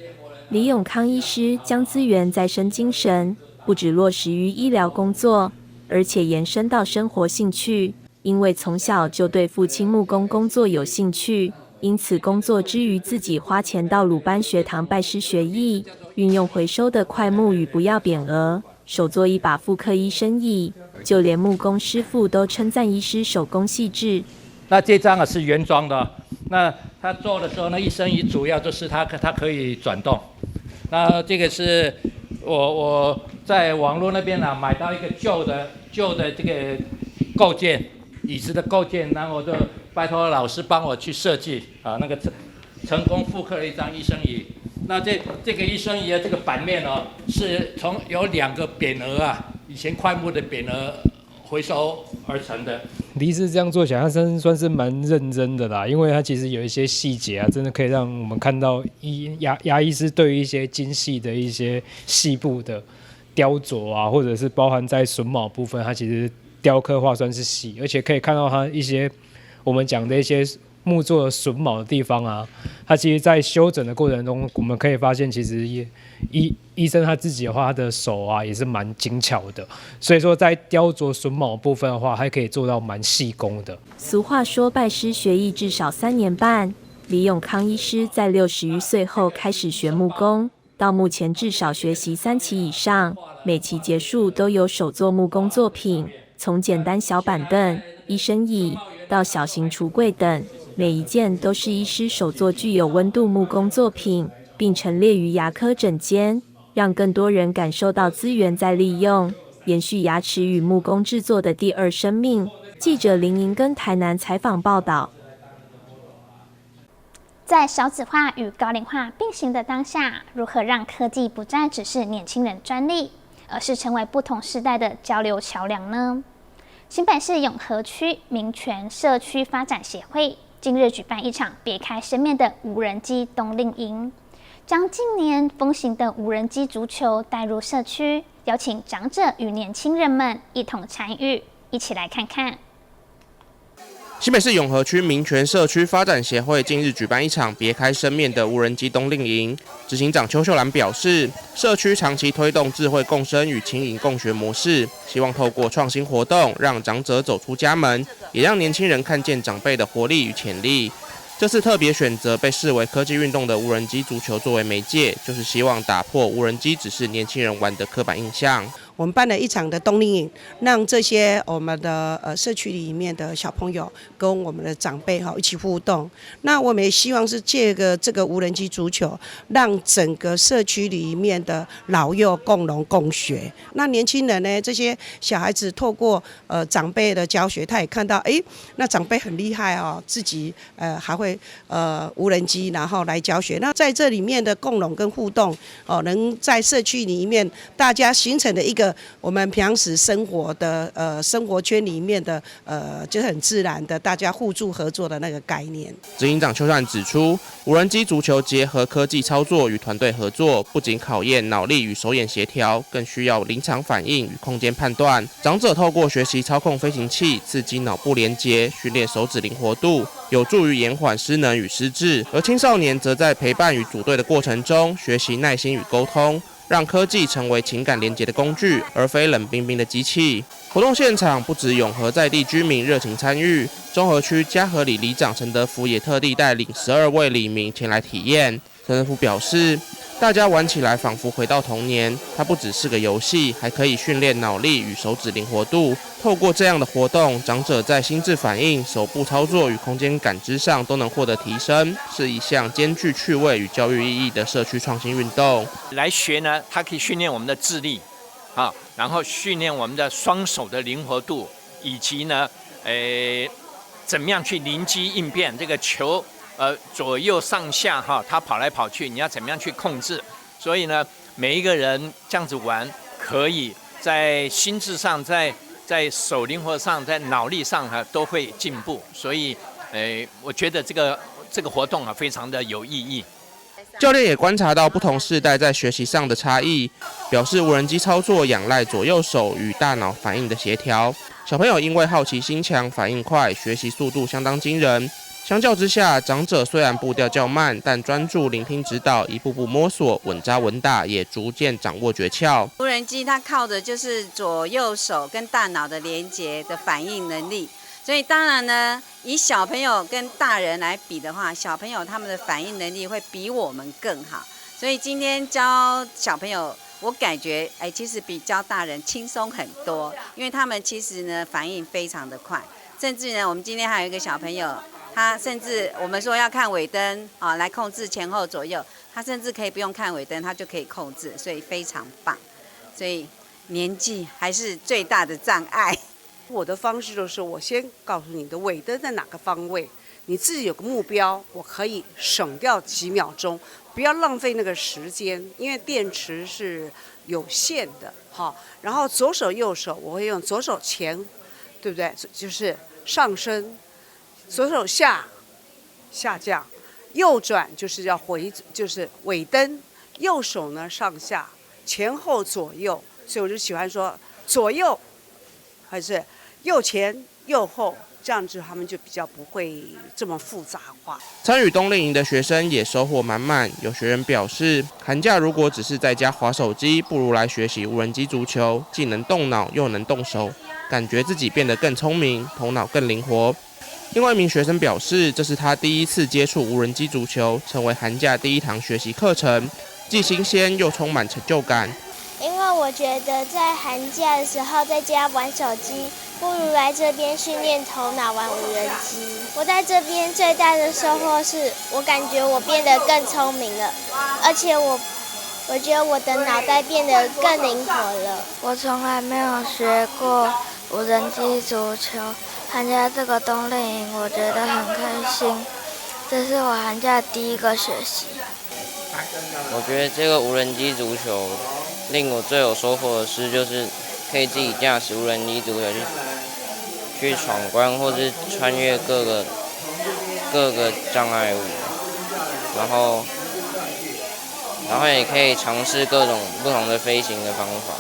李永康醫師將資源再生精神，不只落實於醫療工作，而且延伸到生活興趣。因為從小就對父親木工工作有興趣，因此工作之余自己花钱到鲁班学堂拜师学艺，运用回收的桧木与不要匾额，手做一把复刻医生椅，就连木工师傅都称赞医师手工细致。那这张啊是原装的，那他做的时候呢，医生椅主要就是它可以转动。那这个是我在网络那边呢买到一个旧的这个构件，椅子的构件，然后我就拜托老师帮我去设计啊，那个成功复刻了一张医生椅。那这个医生椅的这个版面哦，是从有两个匾额啊，以前桧木的匾额回收而成的。李医师这样做起来，他真算是蛮认真的啦，因为他其实有一些细节啊，真的可以让我们看到牙医师对于一些精细的一些细部的雕琢啊，或者是包含在榫卯部分，他其实雕刻化算是细，而且可以看到他一些我们讲的一些木作榫卯的地方啊，他其实在修整的过程中，我们可以发现，其实也医生他自己的话，他的手啊也是蛮精巧的，所以说在雕琢榫卯部分的话，还可以做到蛮细工的。俗话说，拜师学艺至少3年半。李永康医师在60余岁后开始学木工，到目前至少学习三期以上，每期结束都有手作木工作品，从简单小板凳、医生椅到小型橱柜等。每一件都是医师手作具有温度木工作品，并陈列于牙科诊间，让更多人感受到资源再利用，延续牙齿与木工制作的第二生命。记者林莹跟台南采访报道。在少子化与高龄化并行的当下，如何让科技不再只是年轻人专利，而是成为不同世代的交流桥梁呢？新北市永和区民权社区发展协会近日举办一场别开生面的无人机冬令营，将近年风行的无人机足球带入社区，邀请长者与年轻人们一同参与，一起来看看。新北市永和区民权社区发展协会近日举办一场别开生面的无人机冬令营。执行长邱秀兰表示，社区长期推动智慧共生与青银共学模式，希望透过创新活动，让长者走出家门，也让年轻人看见长辈的活力与潜力。这次特别选择被视为科技运动的无人机足球作为媒介，就是希望打破无人机只是年轻人玩的刻板印象。我们办了一场的冬令营，让这些我们的社区里面的小朋友跟我们的长辈哈一起互动。那我们也希望是借个这个无人机足球，让整个社区里面的老幼共融共学。那年轻人呢，这些小孩子透过长辈的教学，他也看到，哎，那长辈很厉害哦，自己还会无人机，然后来教学。那在这里面的共融跟互动哦，能在社区里面大家形成的一个我们平时生活的生活圈里面的就很自然的大家互助合作的那个概念。执行长邱善指出，无人机足球结合科技操作与团队合作，不仅考验脑力与手眼协调，更需要临场反应与空间判断。长者透过学习操控飞行器，刺激脑部连接，训练手指灵活度，有助于延缓失能与失智；而青少年则在陪伴与组队的过程中，学习耐心与沟通。让科技成为情感连结的工具，而非冷冰冰的机器。活动现场不止永和在地居民热情参与，中和区嘉和里里长陈德福也特地带领12位里民前来体验。陈德福表示，大家玩起来仿佛回到童年，它不只是个游戏，还可以训练脑力与手指灵活度。透过这样的活动，长者在心智反应、手部操作与空间感知上都能获得提升，是一项兼具趣味与教育意义的社区创新运动。来学呢，它可以训练我们的智力，啊，然后训练我们的双手的灵活度，以及呢，怎么样去临机应变这个球。左右上下哈，它跑来跑去，你要怎么样去控制？所以呢，每一个人这样子玩，可以在心智上、在手灵活上、在脑力上哈都会进步。所以，我觉得这个活动啊，非常的有意义。教练也观察到不同世代在学习上的差异，表示无人机操作仰赖左右手与大脑反应的协调。小朋友因为好奇心强、反应快，学习速度相当惊人。相较之下，长者虽然步调较慢，但专注聆听指导，一步步摸索，稳扎稳打，也逐渐掌握诀窍。无人机它靠的就是左右手跟大脑的连接的反应能力。所以當然呢，以小朋友跟大人來比的話，小朋友他們的反應能力會比我們更好。所以今天教小朋友，我感覺哎，其實比教大人輕鬆很多，因為他們其實呢反應非常的快，甚至呢，我們今天還有一個小朋友，他甚至我們說要看尾燈啊，來控制前後左右，他甚至可以不用看尾燈，他就可以控制，所以非常棒。所以年紀還是最大的障礙。我的方式就是，我先告訴你的尾燈在哪個方位，你自己有個目標，我可以省掉幾秒鐘，不要浪費那個時間，因為電池是有限的，好。然後左手右手，我會用左手前，對不對？就是上升，左手下降，右轉就是要回，就是尾燈，右手呢上下，前後左右，所以我就喜歡說左右，還是右前右後，這樣子他們就比較不會這麼複雜化。參與冬令營的學生也收穫滿滿。有學員表示，寒假如果只是在家滑手機，不如來學習無人機足球，既能動腦又能動手，感覺自己變得更聰明，頭腦更靈活。另外一名學生表示，這是他第一次接觸無人機足球，成為寒假第一堂學習課程，既新鮮又充滿成就感。因為我覺得在寒假的時候在家玩手機，不如來這邊訓練頭腦玩無人機。我在這邊最大的收穫是我感覺我變得更聰明了，而且我覺得我的腦袋變得更靈活了。我從來沒有學過無人機足球，參加這個冬令營，我覺得很開心。這是我寒假第一個學習。我覺得這個無人機足球令我最有收穫的是，就是可以自己駕駛無人機足球去闖關，或是穿越各個障礙物，然後也可以嘗試各種不同的飛行的方法。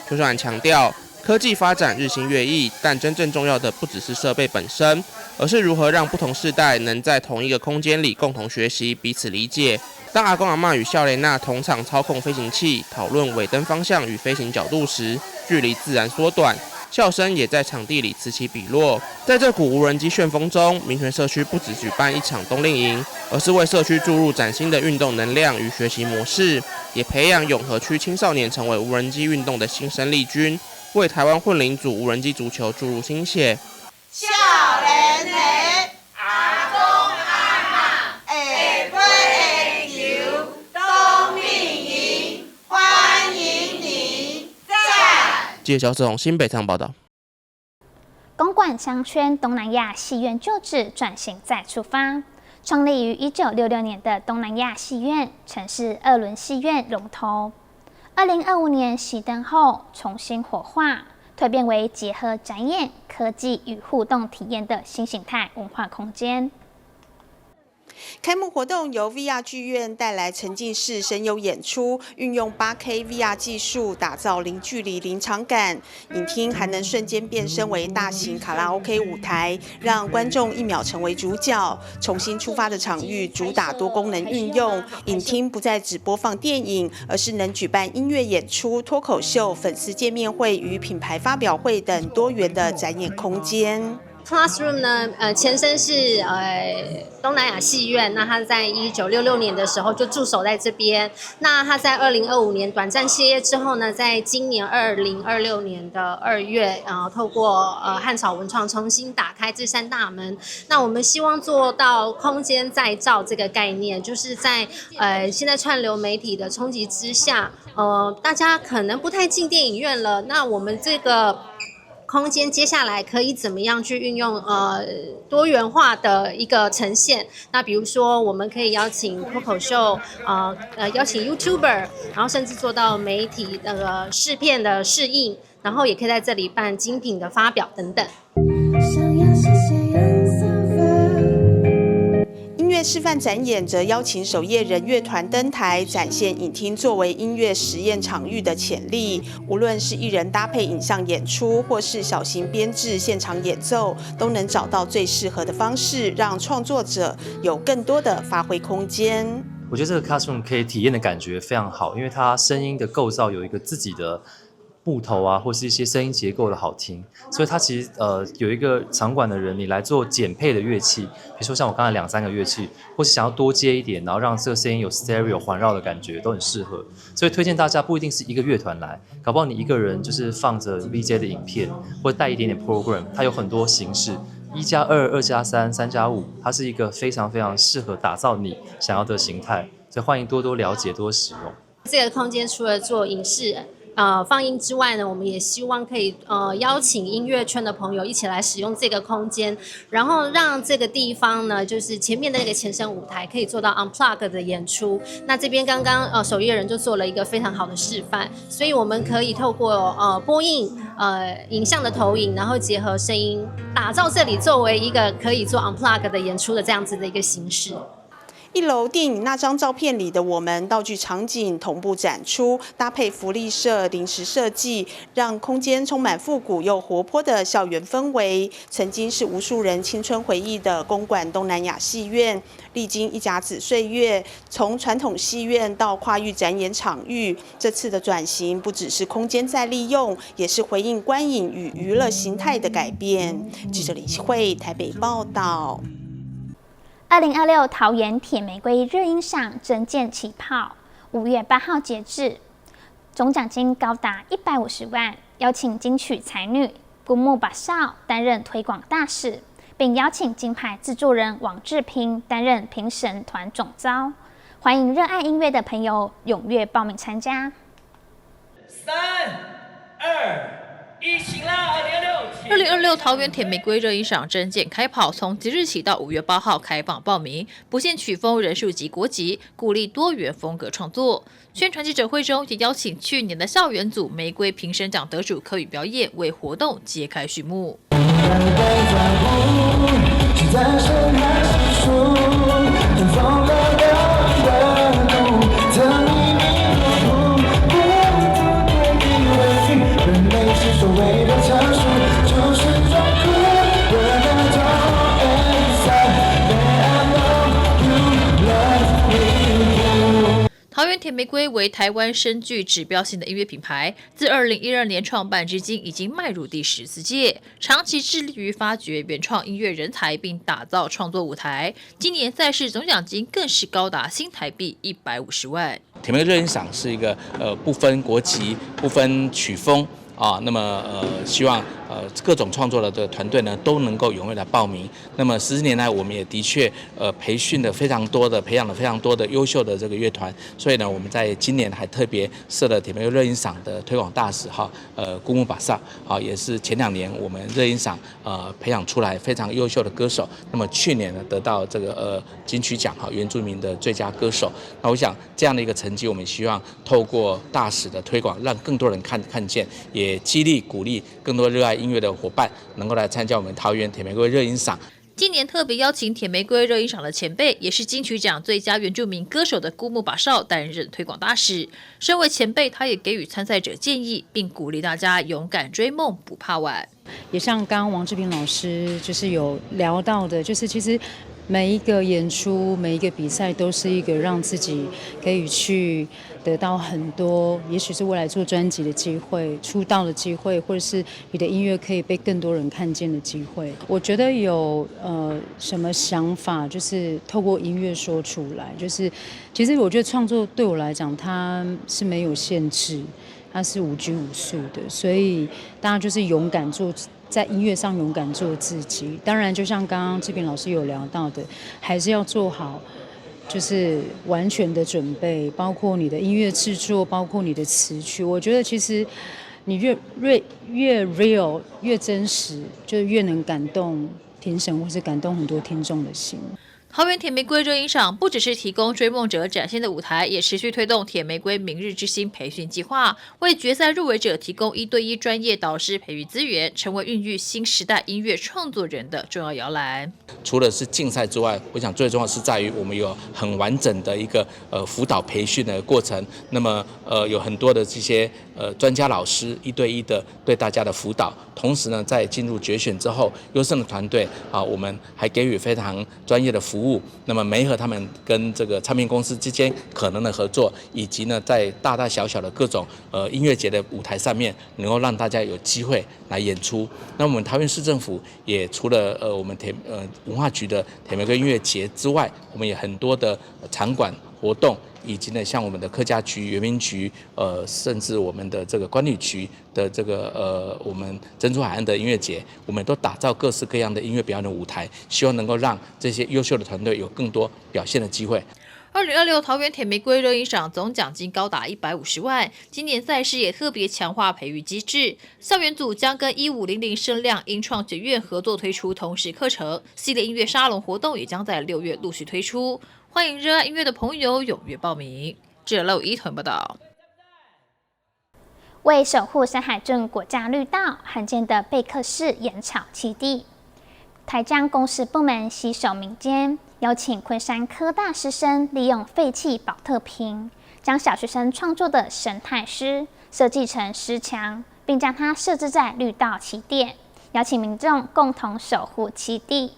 邱淑蘭強調，科技發展日新月異，但真正重要的不只是設備本身，而是如何讓不同世代能在同一個空間裡共同學習、彼此理解。當阿公阿嬤與少年仔同場操控飛行器，討論尾燈方向與飛行角度時，距離自然縮短，笑聲也在場地裡此起彼落。在這股無人機旋風中，民權社區不只舉辦一場冬令營，而是為社區注入嶄新的運動能量與學習模式，也培養永和區青少年成為無人機運動的新生力軍，為台灣混齡組無人機足球注入新血。少年的阿公阿嬤會飛的球冬令營，歡迎你！讚！記者小志新北場報道。公館商圈東南亞戲院舊址轉型再出發。創立於1966年的東南亞戲院，曾是二輪戲院龍頭。2025年熄燈後重新活化，蛻變為結合展演、科技與互動體驗的新形態文化空間。開幕活動由 VR 劇院帶來沉浸式聲優演出，運用 8K VR 技術打造零距離臨場感。影廳還能瞬間變身為大型卡拉 OK 舞台，讓觀眾一秒成為主角。重新出發的場域主打多功能運用，影廳不再只播放電影，而是能舉辦音樂演出、脫口秀、粉絲見面會與品牌發表會等多元的展演空間。 Classroom 呢，前身是東南亞戲院，那他在1966年的時候就駐守在這邊。那他在2025年短暫歇業之後呢，在今年2026年的2月，透過漢草文創重新打開這扇大門。那我們希望做到空間再造這個概念，就是在現在串流媒體的衝擊之下，大家可能不太進電影院了。那我們這個空間接下來可以怎麼樣去運用多元化的一個呈現？那比如說，我們可以邀請脫口秀，邀請 YouTuber，然後甚至做到媒體那個試片的試映，然後也可以在這裡辦精品的發表等等。想要謝謝音樂示範展演則邀請守夜人樂團登台，展現影廳作為音樂實驗場域的潛力。無論是一人搭配影像演出，或是小型編制現場演奏，都能找到最適合的方式，讓創作者有更多的發揮空間。我覺得這個 classroom 可以體驗的感覺非常好，因為它聲音的構造有一個自己的木頭啊，或是一些聲音結構的好聽，所以它其實有一個場館的人，你來做簡配的樂器，比如說像我剛才兩三個樂器，或是想要多接一點，然後讓這個聲音有 stereo 環繞的感覺，都很適合。所以推薦大家不一定是一個樂團來，搞不好你一個人就是放着 VJ 的影片，或帶一點點 program，它有很多形式，1加2、2加3、3加5，它是一個非常非常適合打造你想要的形態，所以歡迎多多了解，多使用。這個空間除了做影視放映之外呢，我們也希望可以邀請音樂圈的朋友一起來使用這個空間，然後讓這個地方呢，就是前面的那個前身舞台可以做到 unplug 的演出。那這邊剛剛手藝人就做了一個非常好的示範，所以我們可以透過播映影像的投影，然後結合聲音，打造這裡作為一個可以做 unplug 的演出的這樣子的一個形式。一樓電影那張照片裡的我們，道具場景同步展出，搭配福利社臨時設計，讓空間充滿復古又活潑的校園氛圍。曾經是無數人青春回憶的公館東南亞戲院，歷經一甲子歲月，從傳統戲院到跨域展演場域，這次的轉型不只是空間再利用，也是回應觀影與娛樂形態的改變。記者林希慧台北報道。2026桃園鐵玫瑰熱音賞徵件起跑，5月8號截止，總獎金高達150萬。邀請金曲才女姑木巴少擔任推廣大使，並邀請金牌製作人王志平擔任評審團總召。歡迎熱愛音樂的朋友踴躍報名參加。三、二、一，起啦！2026。 2026桃園鐵玫瑰熱音賞徵件開跑，從即日起到5月8號開放報名，不限曲風、人數及國籍，鼓勵多元風格創作。宣傳記者會中也邀請去年的校園組玫瑰評審獎得主柯宇表演，為活動揭開序幕。桃園鐵玫瑰為台灣深具指標性的音樂品牌，自2012年創辦至今，已經邁入第14屆，長期致力於發掘原創音樂人才，並打造創作舞台。今年賽事總獎金更是高達新台幣150萬。鐵玫瑰熱音賞是一個不分國籍、不分曲風啊，那麼希望各種創作的這個團隊呢都能夠踴躍來報名。那麼14年來，我們也的確培訓了非常多的、培養了非常多的優秀的這個樂團。所以呢，我們在今年還特別設了鐵玫瑰熱音賞的推廣大使哈，姑木巴薩，好，也是前2年我們熱音賞培養出來非常優秀的歌手。那麼去年呢得到這個金曲獎哈原住民的最佳歌手。那我想這樣的一個成績，我們希望透過大使的推廣，讓更多人看見，也激勵鼓勵更多熱愛音樂的夥伴能夠來參加我們桃園鐵玫瑰熱音賞。今年特別邀請鐵玫瑰熱音賞的前輩，也是金曲獎最佳原住民歌手的姑木巴少擔任推廣大使。身為前輩，他也給予參賽者建議，並鼓勵大家勇敢追夢，不怕晚。也像剛剛王志平老師就是有聊到的，就是其實每一個演出、每一個比賽都是一個讓自己可以去得到很多，也許是未來做專輯的機會、出道的機會，或者是你的音樂可以被更多人看見的機會。我覺得有什麼想法，就是透過音樂說出來。就是其實我覺得創作對我來講，它是沒有限制，它是無拘無束的，所以大家就是勇敢做。在音樂上勇敢做自己，當然就像剛剛志平老師有聊到的，還是要做好就是完全的準備，包括你的音樂製作，包括你的詞曲。我覺得其實你越 real 越真實，就越能感動評審或是感動很多聽眾的心。桃園鐵玫瑰熱音賞不只是提供追夢者展現的舞台，也持續推動鐵玫瑰明日之星培訓計劃，為決賽入圍者提供一對一專業導師培育資源，成為孕育新時代音樂創作人的重要搖籃。除了是競賽之外，我想最重要是在於我們有很完整的一個輔導培訓的過程。那麼有很多的這些專家老師一對一的對大家的輔導，同時呢，在進入決選之後，優勝的團隊啊，我們還給予非常專業的服務。服务，那么媒合他们跟这个唱片公司之间可能的合作，以及呢，在大大小小的各种音乐节的舞台上面，能够让大家有机会来演出。那我们桃园市政府也除了我们文化局的铁玫瑰音乐节之外，我们也很多的场馆活动，以及呢，像我们的客家局、原民局，甚至我们的这个管理局的这个我们珍珠海岸的音乐节，我们都打造各式各样的音乐表演的舞台，希望能够让这些优秀的团队有更多表现的机会。2026桃园铁玫瑰热音赏总奖金高达150万。今年赛事也特别强化培育机制，校园组将跟1500声量音创学院合作推出通识课程，系列音乐沙龙活动也将在6月陆续推出，欢迎热爱音乐的朋友踊跃报名。记者刘一团报道。为守护山海镇国家绿道罕见的贝克氏盐草栖地，台江公私部门携手民间，邀请昆山科大师生利用废弃保特瓶，将小学生创作的生态诗设计成诗墙，并将它设置在绿道起点，邀请民众共同守护栖地。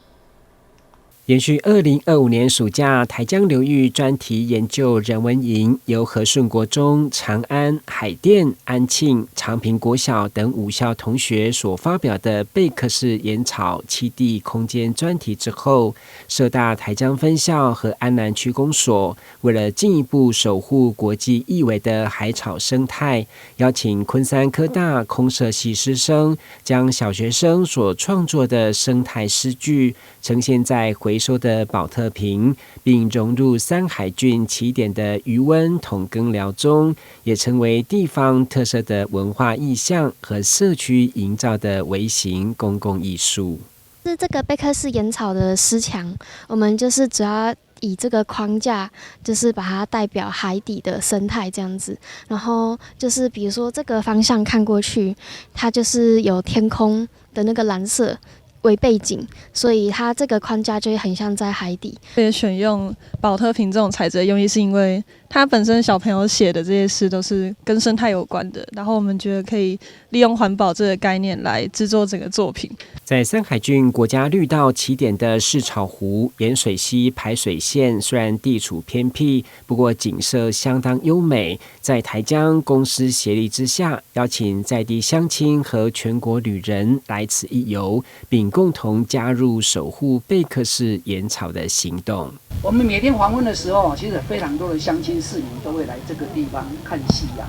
延续2025年暑假台江流域专题研究人文营，由和顺国中、长安、海淀、安庆、长平国小等五校同学所发表的贝克氏盐草栖地空间专题之后，社大台江分校和安南区公所为了进一步守护国际易危的海草生态，邀请昆山科大空设系师生，将小学生所创作的生态诗句呈现在回收的保特瓶，并融入山海郡起点的渔塭桶耕寮中，也成为地方特色的文化意象和社区营造的微型公共艺术。是这个贝克氏盐草的诗墙，我们就是主要以这个框架，就是把它代表海底的生态这样子。然后就是比如说这个方向看过去，它就是有天空的那个蓝色为背景，所以它这个框架就会很像在海底。也选用保特瓶这种材质的用意，是因为它本身小朋友写的这些诗都是跟生态有关的，然后我们觉得可以利用环保这个概念来制作整个作品。在山海郡国家绿道起点的市草湖盐水溪排水线，虽然地处偏僻，不过景色相当优美。在台江公私协力之下，邀请在地乡亲和全国旅人来此一游，并共同加入守护贝克氏盐草的行动。我们每天黄昏的时候，其实非常多的乡亲市民都会来这个地方看夕阳、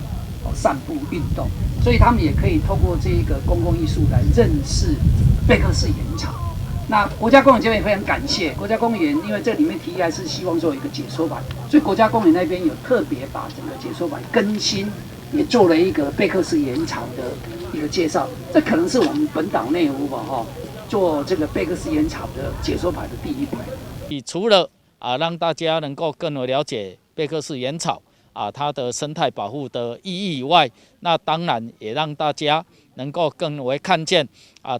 散步、运动，所以他们也可以透过这一个公共艺术来认识贝克氏盐草。那国家公园这边也非常感谢国家公园，因为这里面提议还是希望做一个解说板，所以国家公园那边有特别把整个解说板更新，也做了一个贝克氏盐草的一个介绍。这可能是我们本岛内湖吧，哈，做这个贝克氏盐草的解说牌的第一块。你除了让大家能够更为了解贝克氏盐草它的生态保护的意义以外，那当然也让大家能够更为看见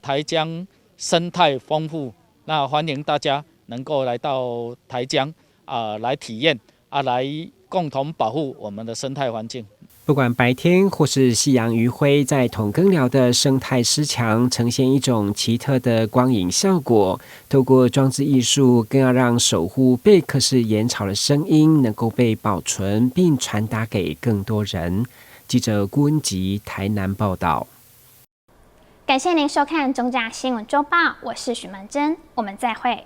台江生态丰富。那欢迎大家能够来到台江来体验来共同保护我们的生态环境。不管白天或是夕阳余晖，在桶耕寮的生态诗墙呈现一种奇特的光影效果。透过装置艺术，更要让守护贝克氏盐草的声音能够被保存并传达给更多人。记者郭文吉台南报道。感谢您收看《中嘉新闻周报》，我是许曼珍，我们再会。